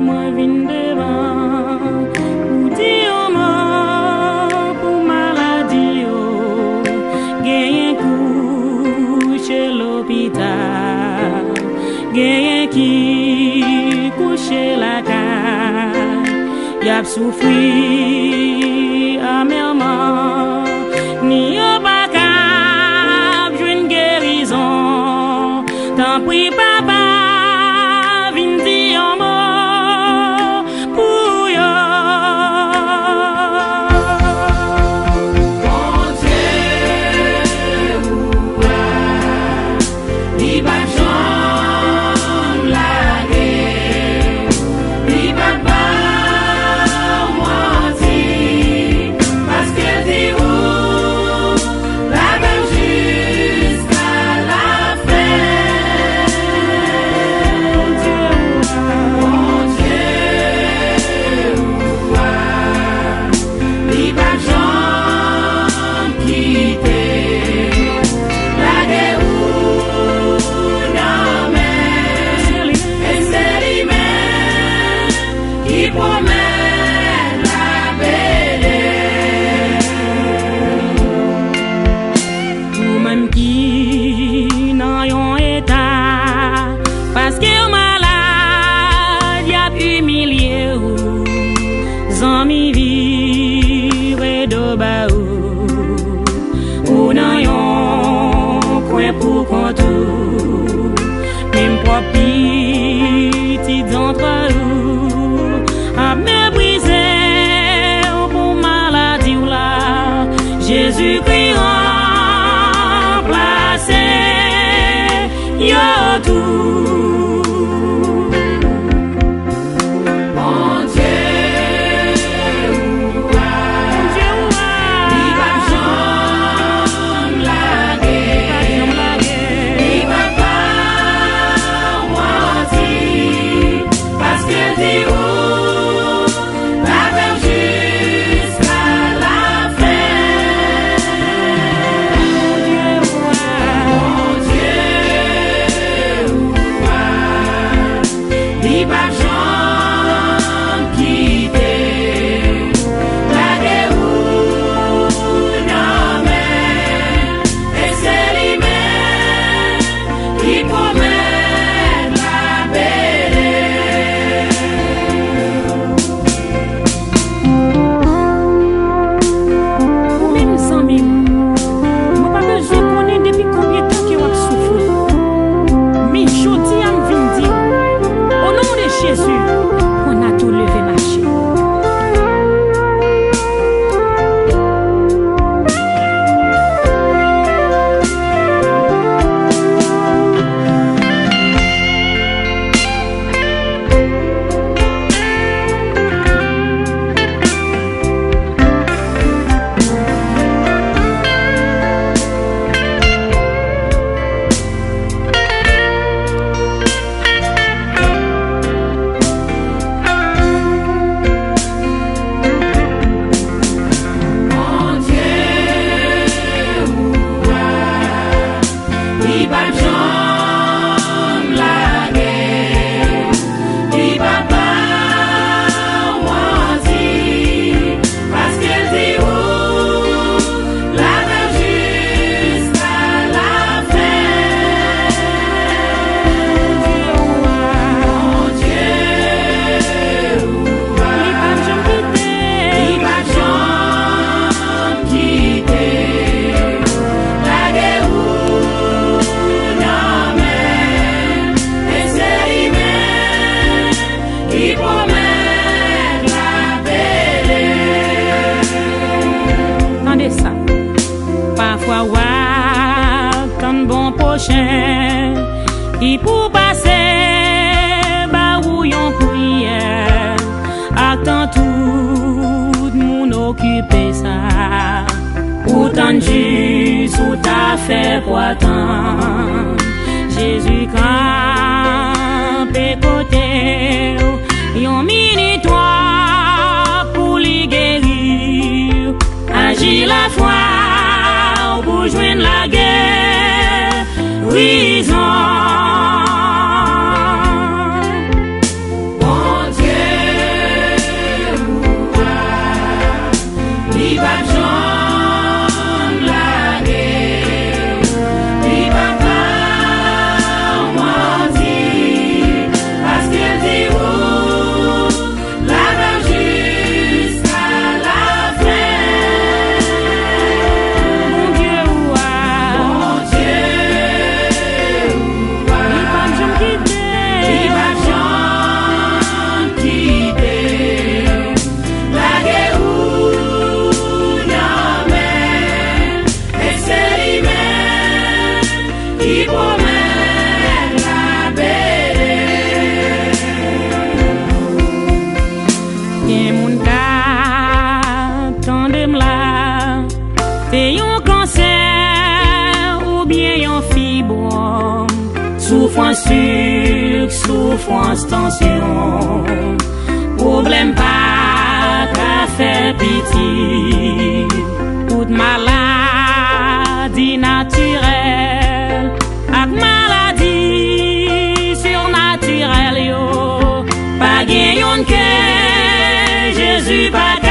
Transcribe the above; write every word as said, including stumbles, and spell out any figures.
Mwen vin devan pou di yon mo pou maladi yo. Genyen kouche lopital, genyen ki kouche lakay. Y ap soufri amèman, ni yo pa ka ap jwenn gerizon. Tanpri, Papa, vin di yon mo pou yo. Bondye ou a, li p ap janm lage, li p ap ba w manti, paske l di ou l ap ba w jiska lafen. Bondye ou a, Bondye ou a, li p ap janm kite, lage ou nan men, e se li menm ki pwomèt l ap ede. Ou menm ki nan yon eta, paske w malad, y ap imilye w, zanmi vire do ba ou. Ou nan yon kwen pou kont ou, menm pwòp pitit zantray ou ap meprize w pou maladi w la. Jezikri ranplase yo tou. Bondye ou a, Bondye ou a, li p ap janm lage, li p ap janm lage, li p ap ba w manti, paske l di ou l ap ba w jiska lafen. Bondye ou a, Bondye ou a, li p ap janm kite, lage ou nan men, e se li menm ki pwomèt l ap ede. Ou menm zanmi m, mwen pa bezwen konnen depi konbyen tan ke w ap soufri. Men jodi a m vin di w, o non de Jezi, pran nati w leve mache. Bondye ou a, li p ap janm lage, li p ap ba w manti, paske l di ou l avè w jiska lafen. Bondye ou a, Bondye ou a, li p ap janm kite, li p ap janm kite, lage ou nan men, e se li menm ki pwomèt l ap ede. Tande sa. Pafwa w ap tann bon pwochen ki pou pase ba ou yon priyè, ak tan tout moun okipe sa. Ou tann jis ou ta fè pwa tan. Jezi kanpe kote w, yon minit twòp pou li geri w. Aji lafwa w pou jwenn lagerizon. Sik, soufrans, tansyon, pwoblèm pa ka fè piti. Tout maladi natirèl ak maladi sirnatirèl yo, pa gen youn ke Jezi pa ka